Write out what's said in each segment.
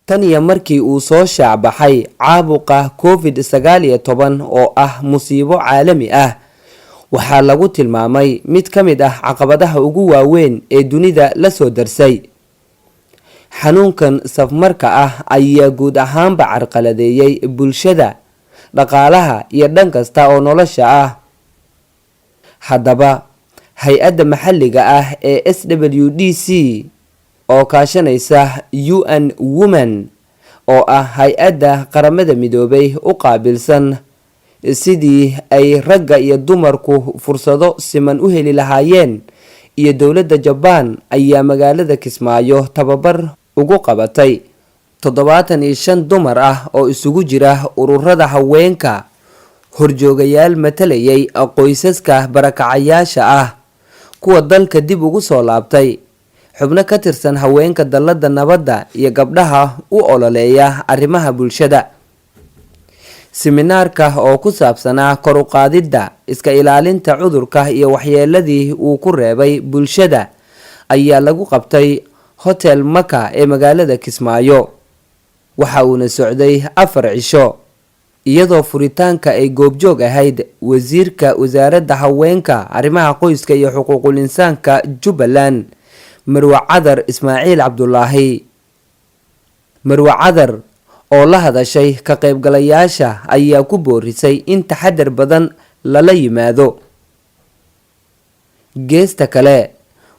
Tan iyo markii uu soo shaacbaxay caabuqa COVID-19 oo ah musiibo caalami ah, waxaa lagu tilmaamay mid ka mid ah caqabadaha ugu waaweyn ee dunida la soo darsay. Xanuunkan safmarka ah ayaa guud ahaanba carqaladeeyey bulshada, dhaqaalaha iyo dhan kasta oo nolosha ah. Haddaba, hay-adda maxalliga ah ee SWDC oo kaashanaysa UN Women, oo ah hay-adda Qaramada Midoobay u qaabilsan sidii ay ragga iyo dumarku fursado siman u heli lahaayeen, iyo dowladda Jabaan ayaa magaalada Kismaayo tababar ugu qabatay 75 dumar ah oo isugu jira ururada haweenka, horjoogayaal matalayay qoysaska barakacayaasha ah, kuwa dalka dib ugu soo laabtay, xubno ka tirsan haweenka dallada nabadda iyo gabdhaha u ololeeya arrimaha bulshada. Siminaarka oo ku saabsanaa kor u qaadidda iska ilaalinta cudurka iyo waxyeeladii uu ku reebay bulshada ayaa lagu qabtay Hotel Maka ee magaalada Kismaayo. Waxa uuna socday 4 cisho, iyadoo furitaanka ay goobjoog ahayd wasiirka wasaaradda haweenka, arrimaha qoyska iyo xuquuqul insaanka Jubbaland, Marwe Cadar Ismaaciil Cabdulaahi. Marwe Cadar oo la hadashay ka qaybgalayaasha ayaa ku boorisay in taxadar badan lala yimaado. Geesta kale,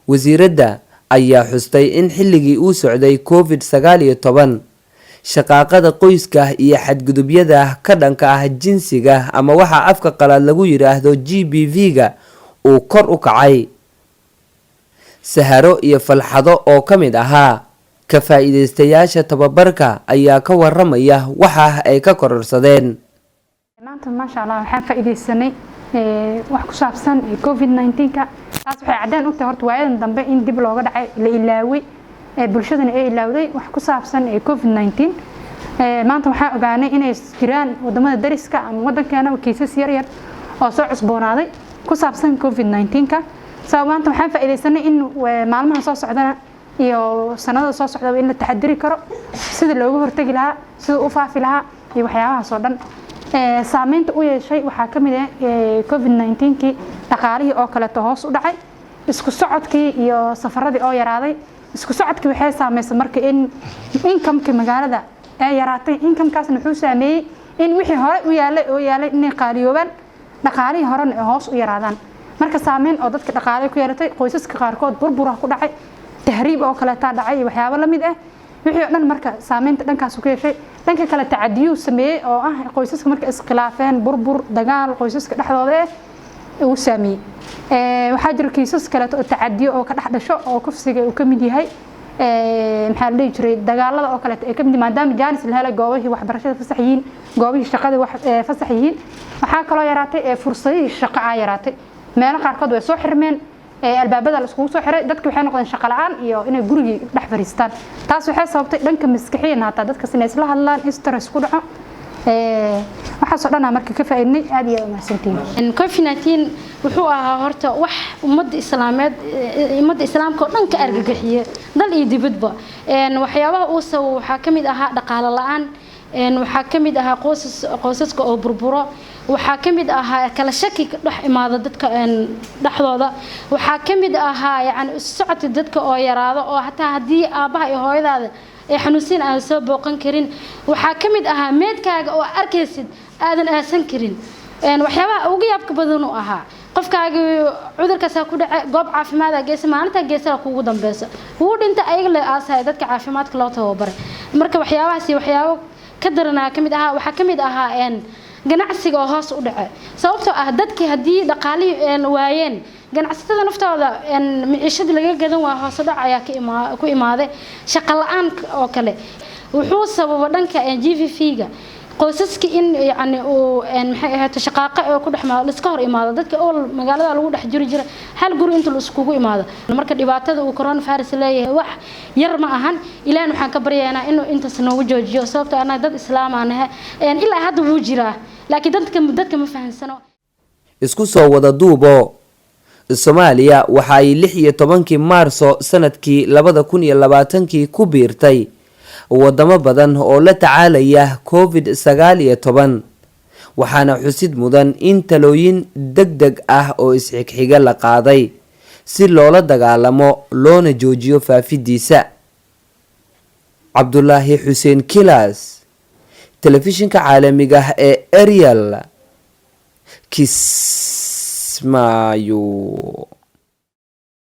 wasiiradda ayaa xustay in xilligii uu socday COVID-19 shaqaaqada qoyska iyo xadgudubyada ka dhanka ah jinsiga, ama waxa afka qalaad lagu yidhaahdo GBV-ga, uu kor u kacay. Saharo iyo Falxado oo ka mid ahaa ka faa'iidaystayaasha tababarka ayaa ka waramaya waxa ay ka kororsadeen. Maanta, maasha Allah, waxaan faa'iidaysanay wax ku saabsan COVID-19ka. Taas waxay caddaan u tahay horta waayadan dambe in dib looga dhacay, la ilaaway, bulshadana ay ilaawday wax ku saabsan COVID-19. Maanta waxaan ogaanay inay jiraan wadamada dariska ama wadankeena kiisas yar yar oo soo cusboonaaday ku saabsan COVID-19ka. So maanta waxaan faa'iidaysanay in maalmaha soo socdana iyo sanadada soo socdaba in la taxadiri karo, sida looga hortagi lahaa, sida u faafi lahaa iyo waxyaabahaas oo dhan. Saameynta u yeeshay waxaa ka mid ah COVID-19kii dhaqaalihii oo kaleeto hoos u dhacay, isku socodkii iyo safaradii oo yaraaday. Isku socodkii waxay saameysay marka in income-kii magaalada ee yaraatay. Income-kaasna wuxuu saameeyey in wixii hore u yaalay oo yaalay inay qaaliyoobaan, dhaqaalihii horena ay hoos u yaraadaan. Marka saameyn oo dadka dhaqaale ku yeelatay, qoysaska qaarkood burbura ku dhacay, tahriib oo kaleetaa dhacay iyo waxyaabo la mid ah, wixii oo dhan. Marka saameynta dhankaas ku yeeshay. Dhanka kale, tacadiyuu sameeyey oo ah qoysaska marka iskhilaafeen, burbur, dagaal qoysaska dhexdooda ah uu saameeyey. Waxaa jira kiisas kaleeto oo tacadiyo oo ka dhex dhasho, oo kufsiga uu ka mid yahay, maxaa la dhihi jiray, dagaalada oo kaleeto ay ka mid, maadaama jaanis la helay, goobihii waxbarashada fasax yihiin, goobihii shaqada fasax yihiin. Waxaa kaloo yaraatay fursadihii shaqo aa yaraatay. Meelo qaarkood way soo xirmeen, albaabada la iskugu soo xiray. Dadki waxay noqdeen shaqo la'aan iyo inay gurigii dhex fariistaan. Taas waxay sababtay dhanka maskaxiyan hataa dadkas inay isla hadlaan, stress ku dhaco. Waxaasoo dhan marka ka faa'iidnay. Aad iyo aad umahadsantihiin. COVID-19 wuxuu ahaa horta wax ummadda islaameed, ummadda islaamka oo dhan ka argagaxiye, dal iyo dibadba. Waxyaabaha uu sababo waxaa ka mid ahaa dhaqaale la'aan, waxaa ka mid ahaa qoysaska oo burburo, waxaa ka mid ahaa kala shaki ka dhex imaada dadka dhexdooda, waxaa ka mid ahaa yacni socodka dadka oo yaraado, oo hataa haddii aabbaha iyo hooyadaada ay xanuunsan aadan soo booqan karin. Waxaa ka mid ahaa meedkaaga oo arkaysid aadan aasan karin. Waxyaabaha ugu yaabka badan uu ahaa, qofkaagi cudurkaasaa ku dhacay, goob caafimaad geysa, maalintaa geysana kuugu dambeysa wuu dhinta, ayaga la aasaya dadka caafimaadka loo tababaray. Marka waxyaabahaasi waxyaabo ka daranaa ka mid ahaa. Waxaa ka mid ahaa ganacsiga oo hoos u dhacay, sababtoo ah dadkii haddii dhaqaalihii waayeen, ganacsatada naftooda miciishadii laga gadan waa hoos u dhac ayaa ku imaaday. Shaqo la'aan oo kale wuxuu sababa dhanka GBV-ga, qoysaska in yacni uu, maxay ahayd, shaqaaqo oo ku dhex la iska hor imaado dadka oo magaalada lagu dhex jiri jira, hal guri inta la iskugu imaado. Marka dhibaatada uu coronavirus leeyahay wax yar ma ahan. Ilaahan waxaan ka baryaynaa inuu intaas noogu joojiyo, sababtoo annaga dad islaam aan nahay. Ilaa hadda wuu jiraa, laakiin dadka ma fahansano. Isku soo wada duubo, Soomaaliya waxa ay 16-kii Maarso sanadkii 2020-kii ku biirtay Wadamo badan oo la tacaalaya COVID-19, waxaana xusid mudan in talooyin deg deg ah oo isxigxiga la qaaday si loola dagaalamo loona joojiyo faafidiisa. Cabdulaahi Xuseen Kilas, Telefishinka Caalamiga ee Ariel, Kismaayo.